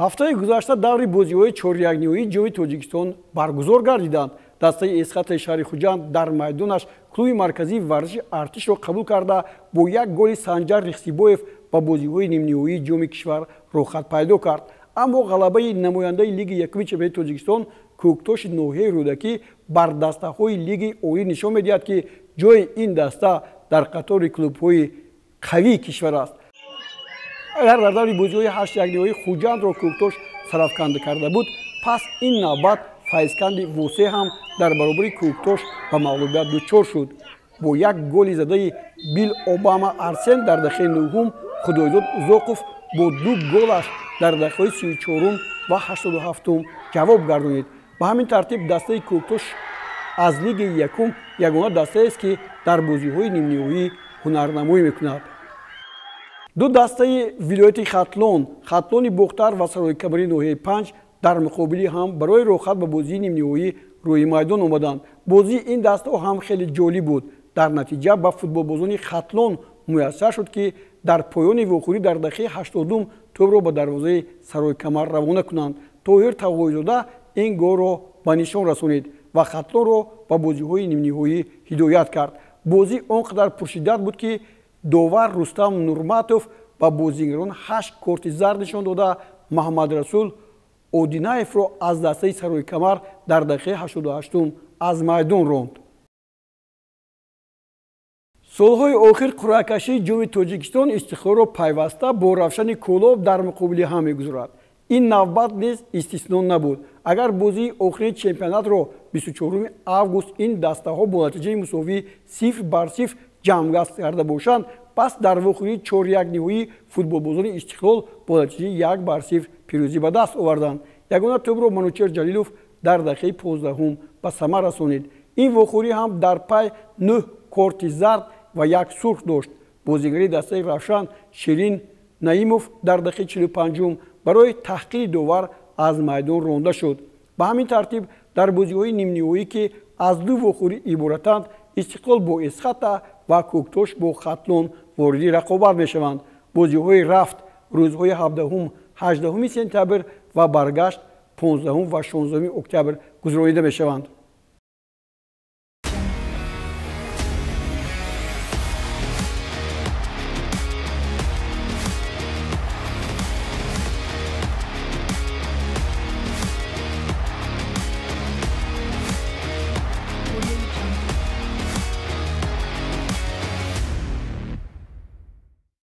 Ҳафтаи гузашта даври бозиҳои чорякниҳоии Ҷоми Тоҷикистон баргузор гардиданд. Дастаи Эсхатаи шаҳри Хуҷанд дар майдонаш клуби марказии варзиши Артишро қабул карда, бо як голи Санҷар Рихсибоев ба бозиҳои нимниҳоии ҷоми кишвар роҳхат пайдо кард. Аммо ғалабаи намояндаи лиги якуми чемпионати Тоҷикистон, Кӯктоши ноҳияи Рӯдакӣ, бар дастаҳои лиги олӣ нишон медиҳад, ки ҷои ин даста дар қатори клубҳои қавии кишвар аст. Агар дар даври бозиҳои ҳаштякниҳоӣ Хуҷандро Кӯктош сарафканда карда буд, пас ин навбат Файзканди Восе ҳам дар баробари Кӯктош ба мағлубият дучор шуд. Бо як голи задаи Бил Обама Арсен дар дақиқаи нӯҳум, Худойдод Узоқов бо ду голаш дар дақиқаҳои 34-ум ва 87-ум ҷавоб гардонид. Ба ҳамин тартиб, дастаи Кӯктош аз лиги якум ягона дастаест, ки дар бозиҳои нимниҳоӣ ҳунарнамоӣ мекунад. Ду дастаи вилояти Хатлон, Хатлони Бохтар ва Сарои Камари ноҳияи Панҷ, дар муқобили ҳам барои роҳхат ба бозии нимниҳоӣ рӯи майдон омаданд. Бозии ин дастаҳо ҳам хеле ҷолиб буд. Дар натиҷа ба футболбозони Хатлон муяссар шуд, ки дар поёни вохӯрӣ дар дақиқаи 80-ум тӯбро ба дарвозаи Сарои Камар равона кунанд. Тоҳир Тағоизода ин голро ба нишон расонид ва Хатлонро ба бозиҳои нимниҳоӣ ҳидоят кард. Бозӣ он қадар пуршиддат буд, ки довар Рустам Нурматов ба бозигарон ҳашт корти зард нишон дода, Маҳамадрасул Одинаевро аз дастаи Сарои Камар дар дақиқаи 88-ум аз майдон ронд. Солҳои охир қуръакашии Ҷоми Тоҷикистон Истиқлолро пайваста бо Равшани Кӯлоб дар муқобили ҳам мегузорад. Ин навбат низ истисно набуд. Агар бозии охирини чемпионатро 24 август ин дастаҳо бо натиҷаи мусовӣ 0-0 ҷамъгаст карда бошанд, пас дар вохӯрии чорякниҳоӣ футболбозони Истиқлол бо натиҷаи 1-0 пирӯзӣ ба даст оварданд. Ягона тӯбро Манучер Ҷалилов дар дақиқаи 15-ум ба самар расонид. Ин вохӯрӣ ҳам дар пай нӯҳ корти зард ва як сурх дошт. Бозигари дастаи Равшан Ширин Наимов дар дақиқаи 45-ум барои таҳқири довар аз майдон ронда шуд. Ба ҳамин тартиб, дар бозиҳои нимниҳоӣ, ки аз ду вохӯрӣ иборатанд, Истиқлол бо Эсхата ва Кӯктош бо Хатлон вориди рақобат мешаванд. Бозиҳои рафт рӯзҳои 17, 18 сентябр ва баргашт 15 ва 16 октябр гузаронида мешаванд.